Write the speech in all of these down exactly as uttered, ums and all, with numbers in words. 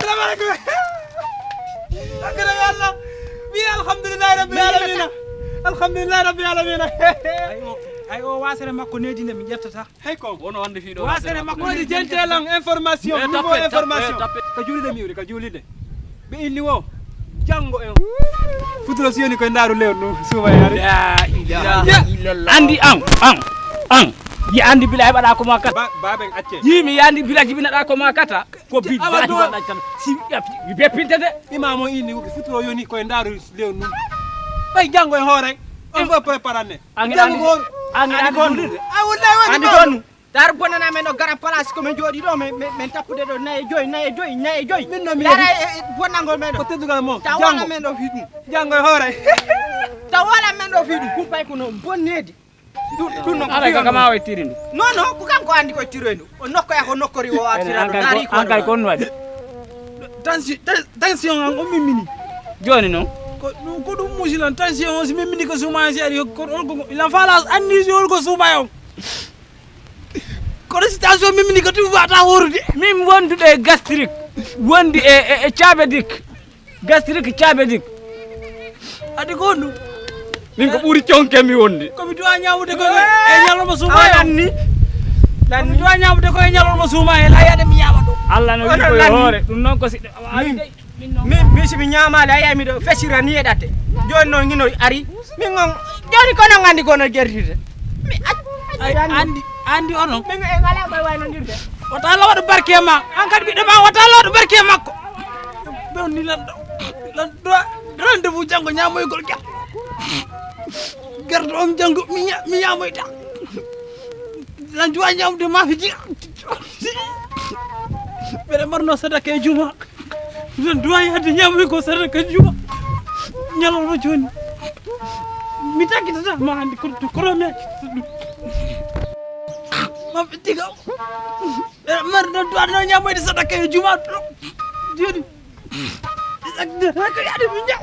Salamu aleykum. Akira ya Allah. Mi alhamdulillahi rabbil alamina. Alhamdulillahi rabbil alamina. Ay o, ay o wasere makko nedi nde mi ƴettata. Hay ko. Wono wonde fii ɗo wasere makko nedi. Jente lan information. Nouveau information. Ka julide mi wuri, ka julide. Ɓe inni wo janngo en. Futuro si yoni koye ndaaru lewru ndun suuba yaari. La ilaha illallah. Andi an, an, an. Yi andi bila heɓaɗa ko ma kata. Ba- baben acce. Yi mi yandi bila jibinaɗa ko ma kata. Ko bi awa do. Si mi beppinte de. Imamo inni wuki futuro yoni koye ndaaru lewru ndun. Ɓay janngo e hoore. On fof préparanne. Angi andi. Angi andi. A wallahi woni andi. Tar bonana men ɗo gara place ko min jooɗi ɗo, min, min, min tappude ɗo naye joyi, naye joyi, naye joyi. Min no mi lara e, e bonnangol men ɗo. Ko teddugal mo. Ta wala men ɗo fii ɗum. Janngo e hoore. Ta wala men ɗo fii ɗum. Kumpay ko no bonnedi. Ɗum, ɗum no ko ala ka kama o tiri ndu. Non, non, ko kanko andi ko tiroy ndu. O nokko ya ko nokkori o artira ɗo. Dari ko an kay kon waɗi. Tension, ten- tension an o mimmini. Joni non. Ko ɗum, ko ɗum musilan tension o si mimmini ko suma si ari ko, ko, ko, il en faut la anni si ko suma yo. Kono situation min mini ko tumi wata horude. Min wondude e gastrique, wondi e, e, e cabedik. Gastrique cabedik. Adi ko honɗum? Min ko ɓuri conke mi wondi. Komi duwa ñamude ko e ñalawma suuma. Lanni. Komi duwa ñamude ko e ñalawma suuma e la yade mi ñama ɗo. Allah no wi ko e hoore ɗum noon ko si. Min, min si mi ñaamaali a yiyay miɗo fesira ni e ɗatte. Jooni noon ngino ari. Min on jooni kono nganndi kono gertide. Mi ac- ay andi andi onon. Min en ala koye waynondirde. Wata Allah waɗu barke e ma. An kadi ɓiɗɗo ma wata Allah waɗu barke e makko. Ɓewni lanɗo. Lanɗo rendez-vous janngo ñaamoygol gerte. Gerte on janngo mi ña- mi ñaamoyta. Lan duwa ñaamde maafe jiya. Mbeɗa marno sadaka e juma. Lan duwa yahde ñaamde ko sadaka juma. Ñalawma jooni. Mi takkitata ma hannde kono to kono mi accitata ɗum. Maɓɓe tiga. Mbeɗa marno duwa no ñaamoyde sadaka e juma. Jooni. Ko yaade mi ñaw.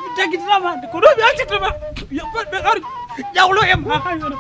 Mi tagitinama hannde ko ɗo mi accitama. Yo ɓe ar ƴawlo e ma ha yona.